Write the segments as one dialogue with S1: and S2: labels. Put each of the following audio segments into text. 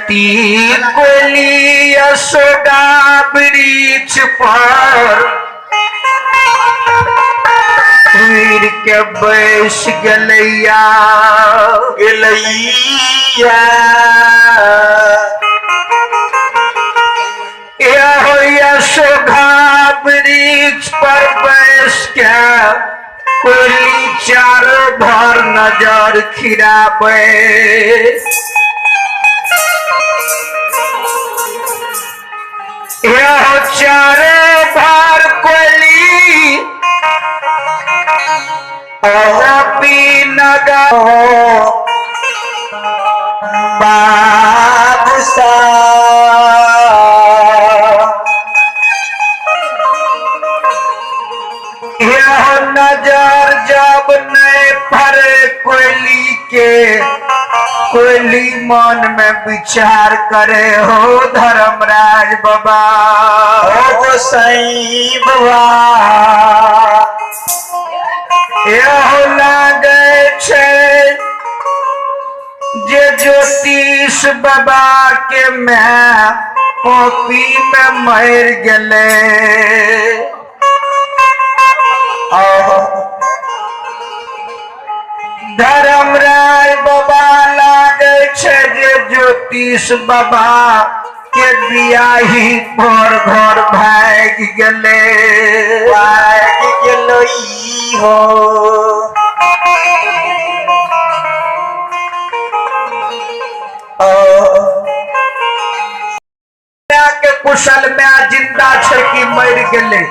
S1: कोली अशोका वृक्ष पर तीर के बैस गेलैया
S2: गेलैया।
S1: एहो अशोका वृक्ष पर बैस के कोली चारो भर नजर खिराबै। एहो चारो भर कोली पी नगर
S2: बाबूसा।
S1: यह नजर जब नहीं पड़े कोयली के, कोयली मन में विचार करे हो धर्मराज बाबा।
S2: ओ गोसाई बाबा।
S1: यह लागे छे जे ज्योतिष बाबा के मैं कॉपी में मर गेले। धर्मराज बाबा लागे छे जे ज्योतिष बाबा के बियाही घर घर भागि गेले।
S2: भागि गेलै हो।
S1: के कुशल में जिंदा छे कि मर गेले।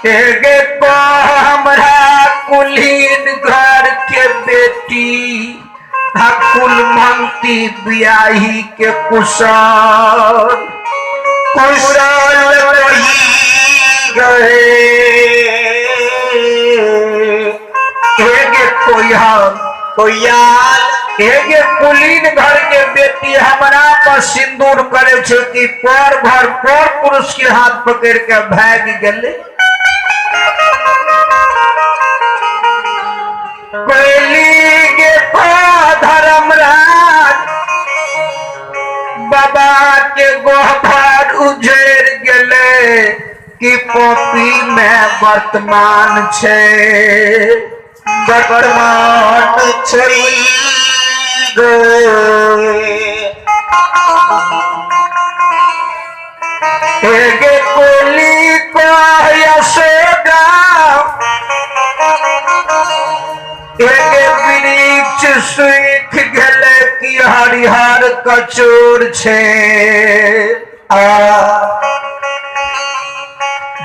S1: एगे को हमरा कुलीन घर के बेटी आ कुलमंती बियाही के कुशल
S2: कुशल कही गए।
S1: एगे कोई हम
S2: कोयाल
S1: एगे कुलीन घर के बेटी हमरा पर सिंदूर करे छे कि पर घर पर पुरुष के हाथ पकड़ के भाग गेले। कोयली के धर्मराज बाबा के गोहर उजड़ गेले कि पोपी में वर्तमान छे।
S2: वर्तमान छै गे।
S1: एगे कोली कह एगे वृक्ष सुख गेले कि हरिहर कचोर छे।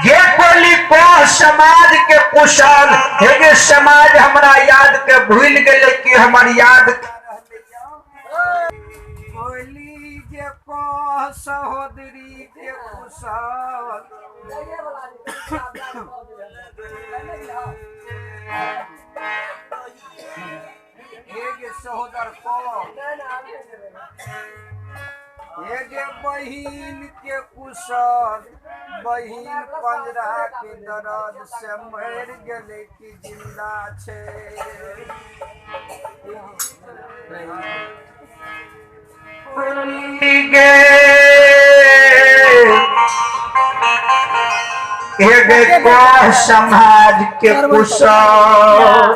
S1: ये कोली कह समाज के कुशल, हेगे समाज हमरा याद के भूल गेले कि हमर याद कोली जे कह सहोदरी के कुशल। एगे सहोदर को एगे बहिन के कुशल, बहिन पंजरा के दर्द से मर गेले कि जिंदा छे। एगे कह समाज के कुशल।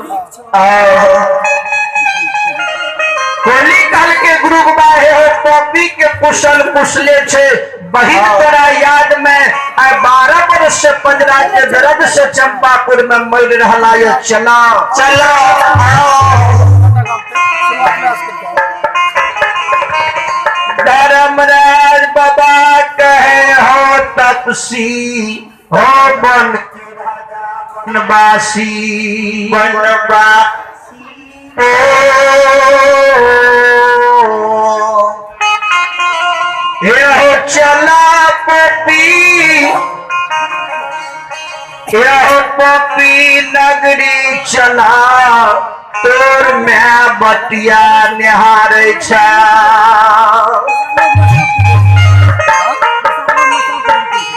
S1: होली काल के गुरु बाहे हो पॉपी के कुशल कुशले छे। बहिन तोरा याद में आय 12 बरस से पंजरा के दर्द से चंपापुर में मर रहला ये चला
S2: चला।
S1: धर्मराज बाबा कहे हो तपसी हो बन बनवासी
S2: बनवासी।
S1: एहो चला पपी, एहो पपी नगरी चला तोर मैं बटिया निहारे छा।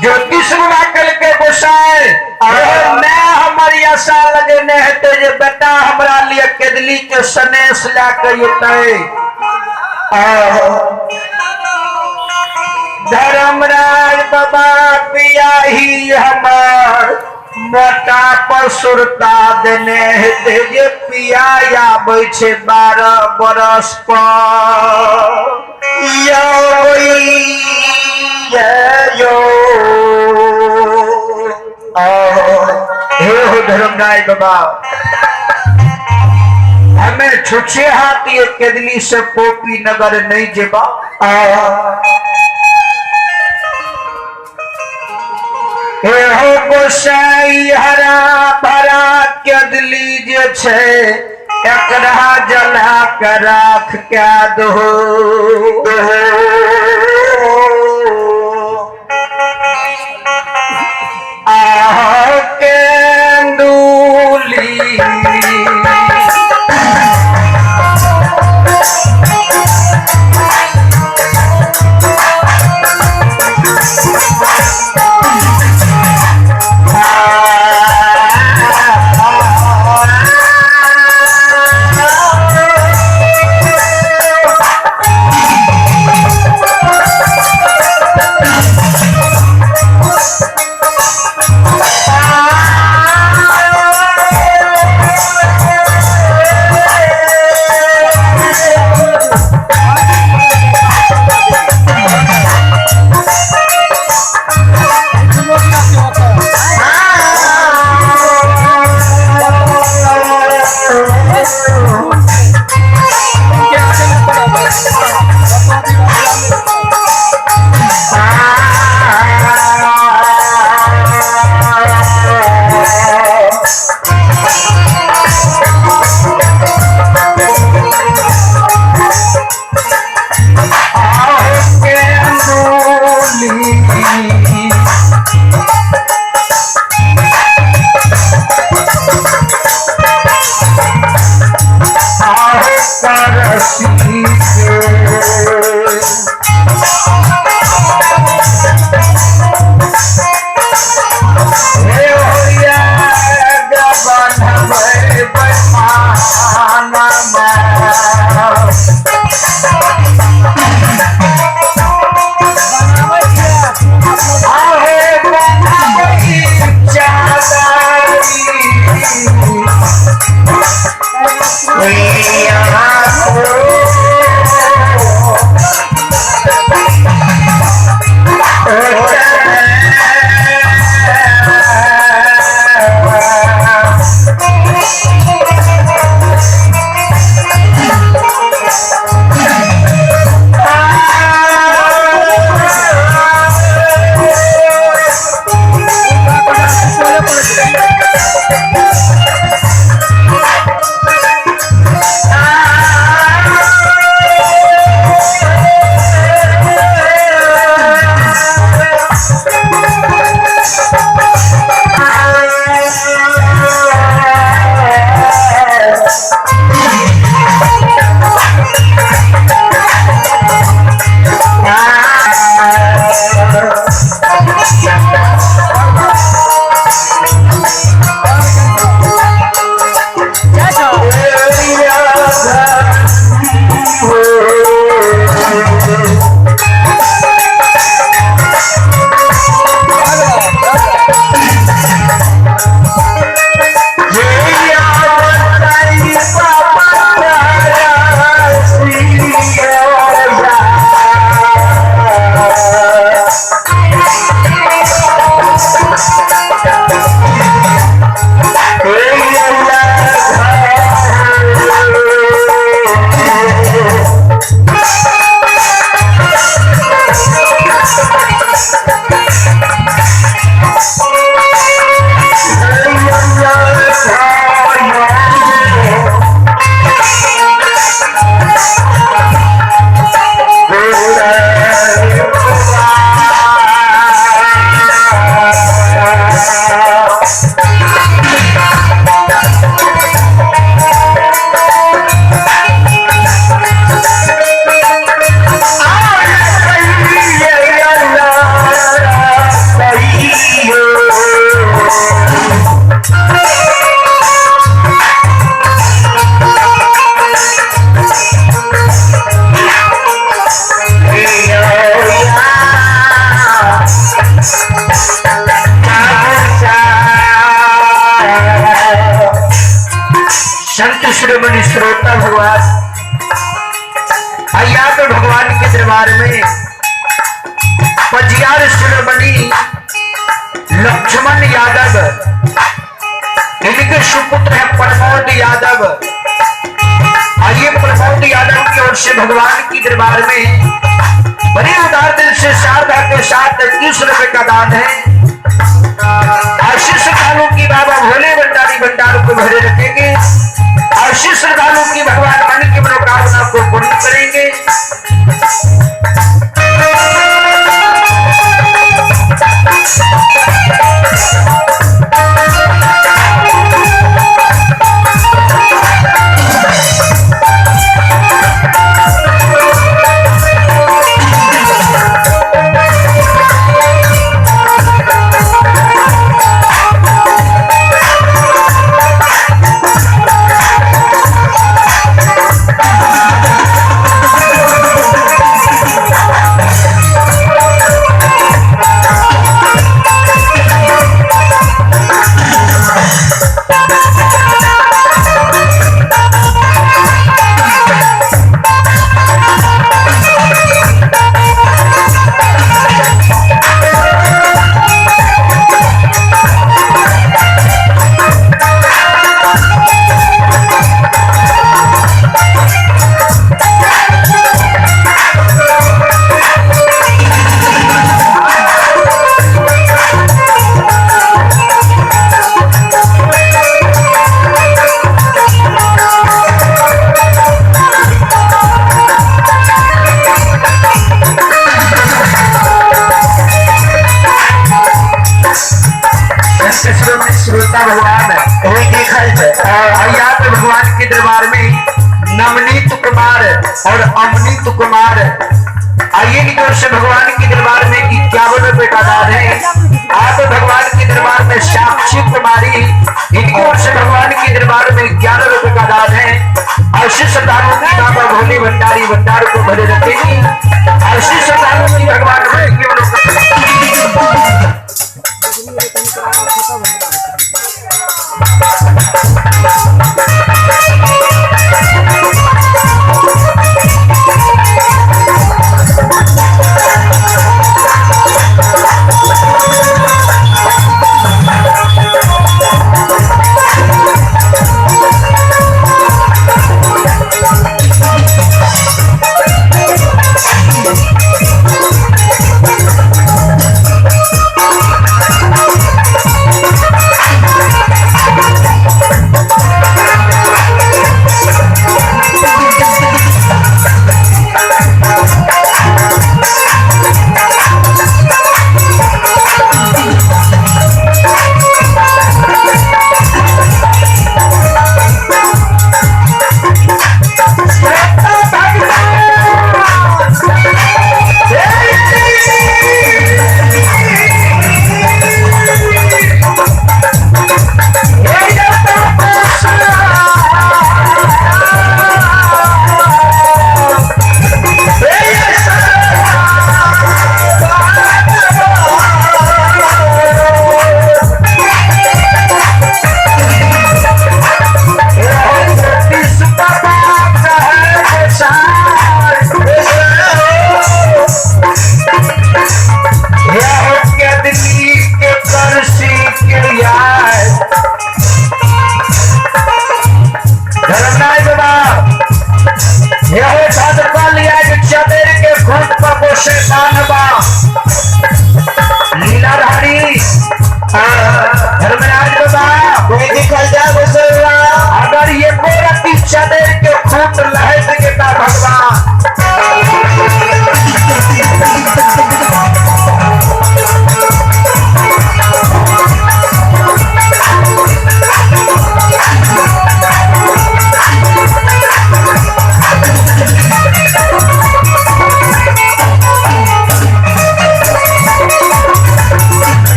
S1: ज्योतिष बाबा कल के गोसाई अरे मैं हमर महतारी आशा लगेने हेतै जे बेटा हमरा लिए केदली के सनेस लए के एतै। धर्मराज बाबा बियाही हमर मोटा पर सुरता देने हेतै जे पिया आबै छै 12 बरस पर।
S2: यो यो
S1: हे हो धर्मराज बाबा, हमें छुछे हाथ ये केदली से पोपी नगर नहीं जेबा। हे हो गोसाई हरा भरा केदली जे छे एकरा जला के राख के दहो। आह केंदुली संत श्रोमणी श्रोता भगवान अय्या तो भगवान के दरबार में पजियार शिरोमणि लक्ष्मण यादव, इनके सुपुत्र है प्रमोद यादव। आइए प्रमोद यादव की ओर से भगवान की दरबार में बड़े उदार दिल से श्रद्धा के साथ 21 रुपए का दान है। आशीष श्रद्धालु की बाबा भोले भंडारी भंडार को भरे रखेंगे। आशीष श्रद्धालु की भगवान मन की मनोकामना को पूर्ण करेंगे। भगवान के दरबार में नवनीत कुमार और अमनीत कुमार आइए की ओर से भगवान के दरबार में 51 रुपए का दान है। आप भगवान के दरबार में साक्षी कुमारी इनकी ओर से भगवान के दरबार में 11 रुपए का दान है। आशीष श्रद्धालु की बाबा भोले भंडारी भंडार को भरे रखेंगे। आशीष श्रद्धालु की भगवान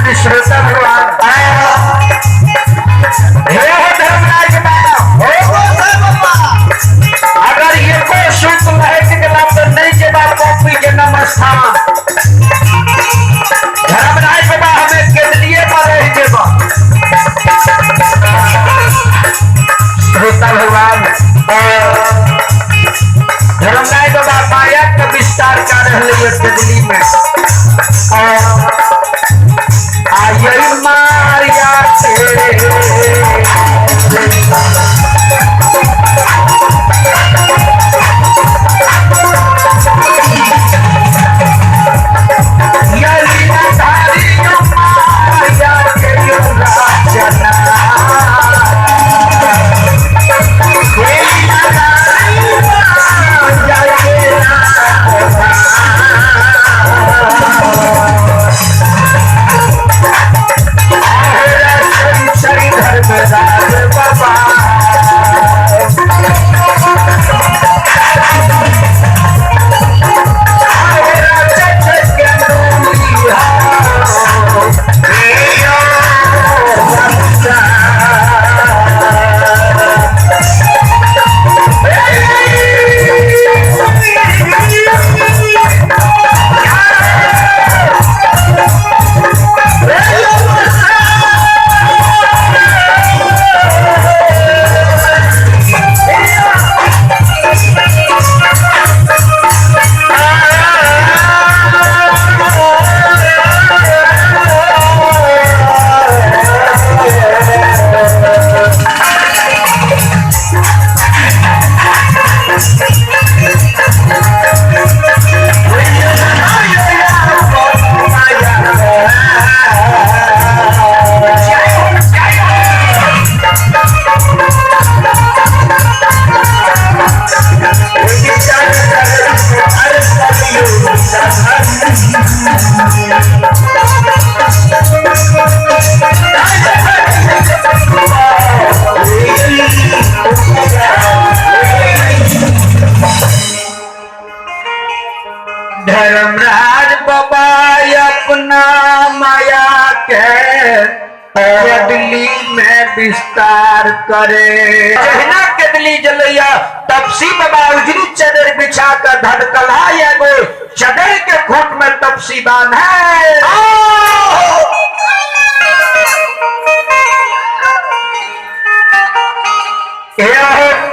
S1: पूज्य श्रोता भगवान। हे हो धर्मराज बाबा, अगर ये को सुख महक गेला तो नहीं जेबा पॉपी जन्म स्थान। धर्मराज बाबा हमें केदलिए पर रह जेबा। श्रोता भगवान, धर्मराज बाबा माया के विस्तार कर रहे हैं दिल्ली में। आये माया धर्मराज बाबा अपना माया के केदली में विस्तार करे। जहिना केदली जलैया तपसी बाबा उजरी चदर बिछा कर धड़कला एगो चदर के खूट में तपसी बांधे।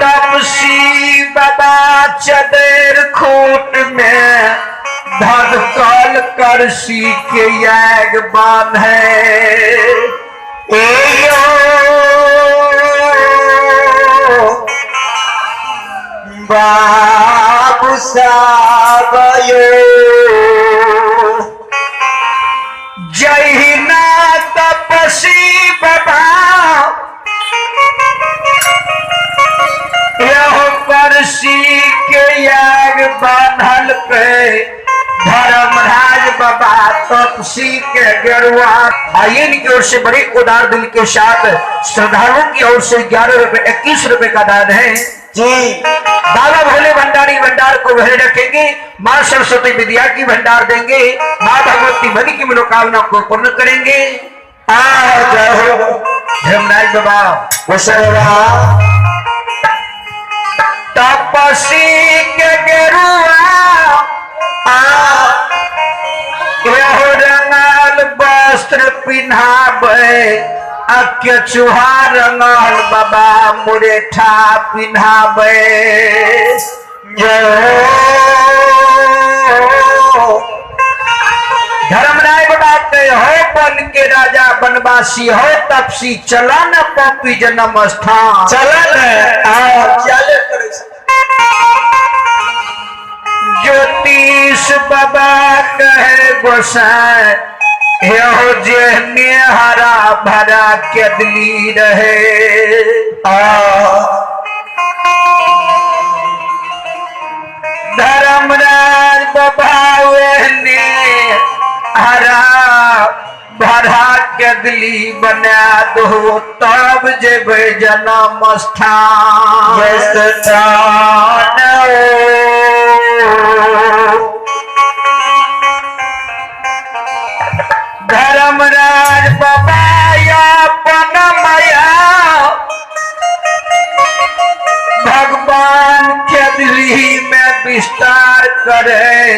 S1: तपसी बाबा चदर खूट में धड़कल करसी के याग बांधे।
S2: बाबू साहब यो
S1: जहिना तपसी बाबा यह करसी के याग बांधल पे धर्मराज बाबा तपसी के गेरुआ। आयन की ओर से बड़े उदार दिल के साथ श्रद्धालुओं की ओर से 11 रुपए 21 रुपए का दान है
S2: जी।
S1: बाबा भोले भंडारी भंडार को भरे रखेंगे, माँ सरस्वती विद्या की भंडार देंगे, माँ भगवती मन की मनोकामना को पूर्ण करेंगे। धर्मराज बाबा तपसी के गेरुआ रंगल वस्त्र पिन्हाबे अकेचुहा रंगल बाबा मुरेठा पिन्हाबे। धर्मराय बाबा के हो बन के राजा बनवासी हो तपसी चला न पपी जन्म स्थान
S2: चलन चले।
S1: ज्योतिष बाबा कहे गोसाई एहो जेहने हरा भरा केदली रहे। धर्मराज बाबा एहने हरा भरा केदली बना दो तब जेबै जन्म स्थान। धर्मराज रहे,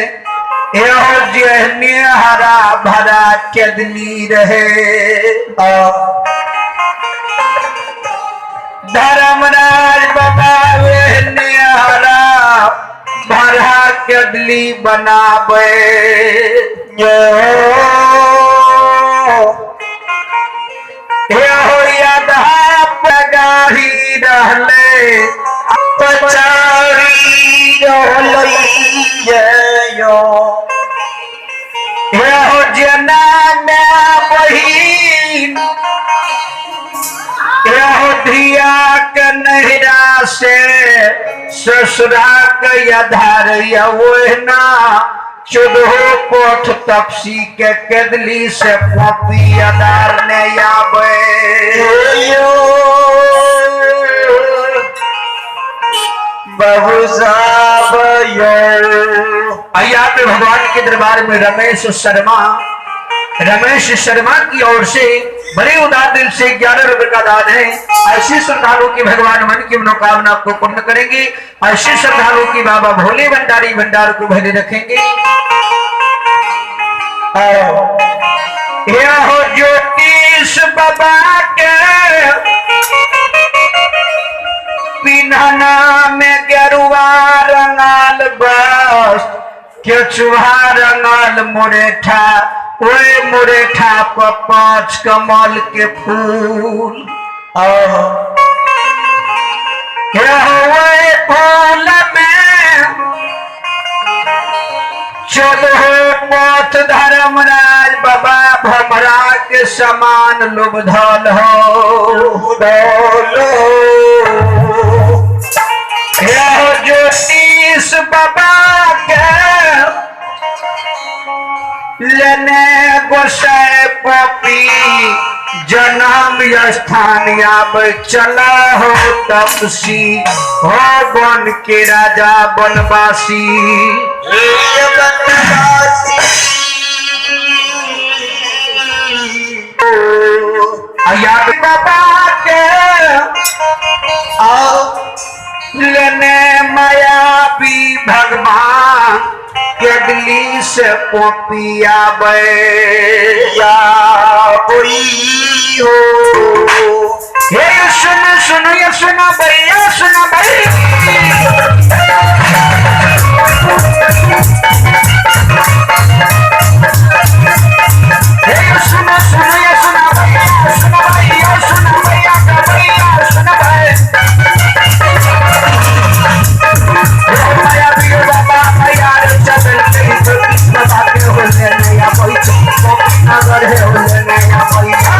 S1: एहो जेहने हरा भरा केदली रहे। धर्मराज बाबा एहने हरा भरा केदली बनाबे। एहो आधा पगाही रहले
S2: पचारी रहलै यो।
S1: एहो जना माय बहिन एहो धिया के नहिरा से ससुरा के आधार ओहिना चौदहो कोठ तपसी के केदली से पपी आधार ने आबे।
S2: यो बाबू साहब यो।
S1: आइए पे भगवान के दरबार में रमेश शर्मा, रमेश शर्मा की ओर से बड़े उदार दिल से 11 रुपए का दान है। ऐसे श्रद्धालु की भगवान मन की मनोकामना को पूर्ण करेंगे। ऐसे श्रद्धालु की बाबा भोले भंडारी भंडार को भरे रखेंगे। यह ज्योतिष बाबा के पिन्हना में गेरुआ रंगाल बस केचुआ रंगाल मुरेठा, ओए मुरेठा पर 5 कमल के फूल। ओए फूल में 14 पथ धर्मराज बाबा भमरा के समान लुबधल हो। ज्योतिष बाबा के लेने गोसाई पपी जन्म स्थान आब चला हो तपसी हो बन के राजा बनवासी। बाबा के लेने मायावी भगवान केदली से पोपिया बे
S2: या कोई हो।
S1: हे सुन सुन ये सुना भैया सुना भाई। हे सुनो सुनो ये सुना भैया सुना भैया सुना भैया का भैया सुना भाई। माया भी बाबा भैया रे चल के बाबा के होले नया पैसा नगर है होले नया पैसा।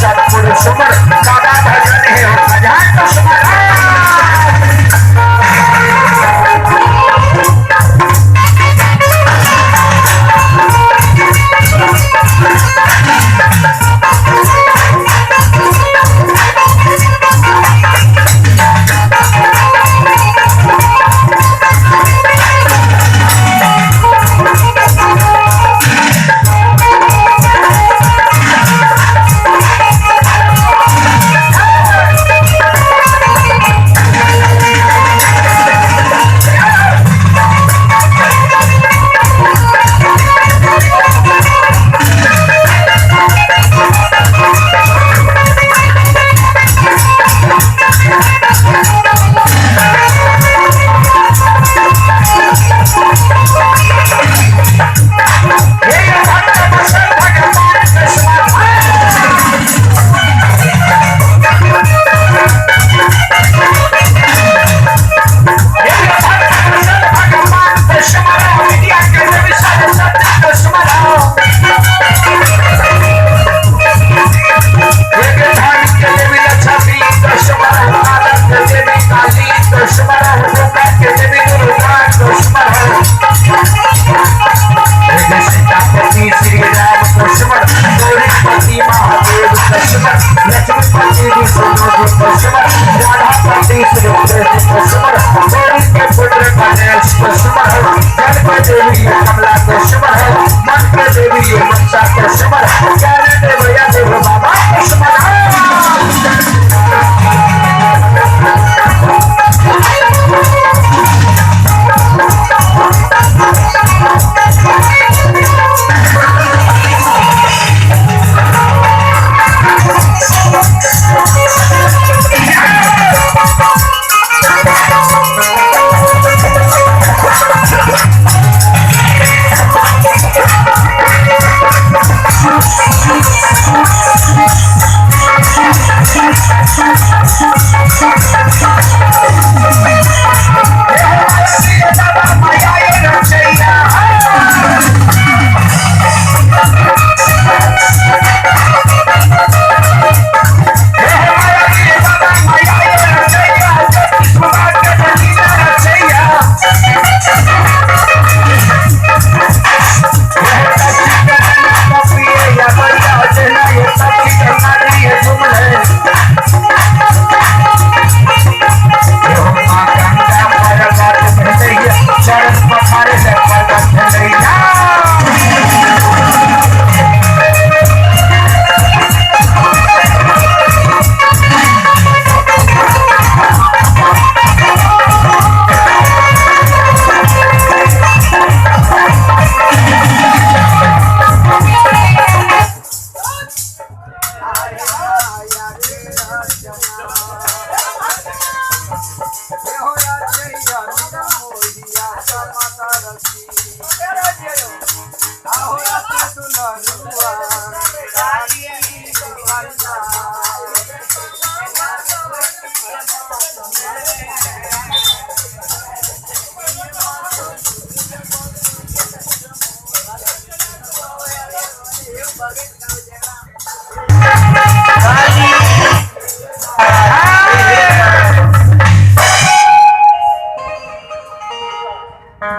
S1: सतगुरु सुमर दादा भजन हे हो भजन तो सुमर।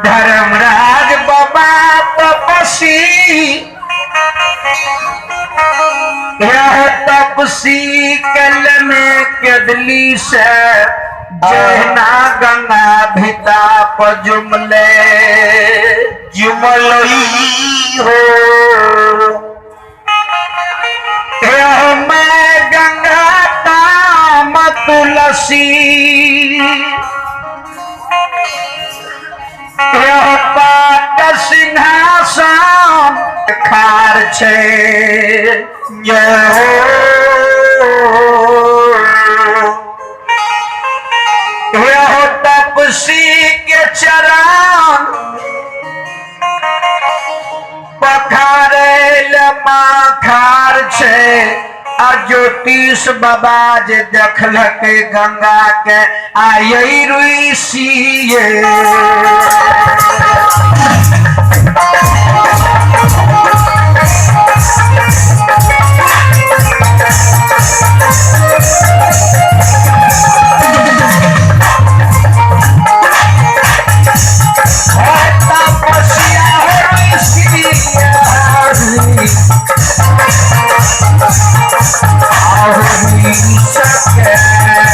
S1: धर्मराज बाबा तपसी तपसी कल में कदली से जहना गंगा भिता जुमले
S2: जुमलई हो।
S1: मैं गंगा ताम तुलसी पाट सिंहासन खार छे तपसी के चरण पखारल माखार छे आ ज्योतिष बाबा जे देखलक गंगा के आय रुसिए। आहो सके।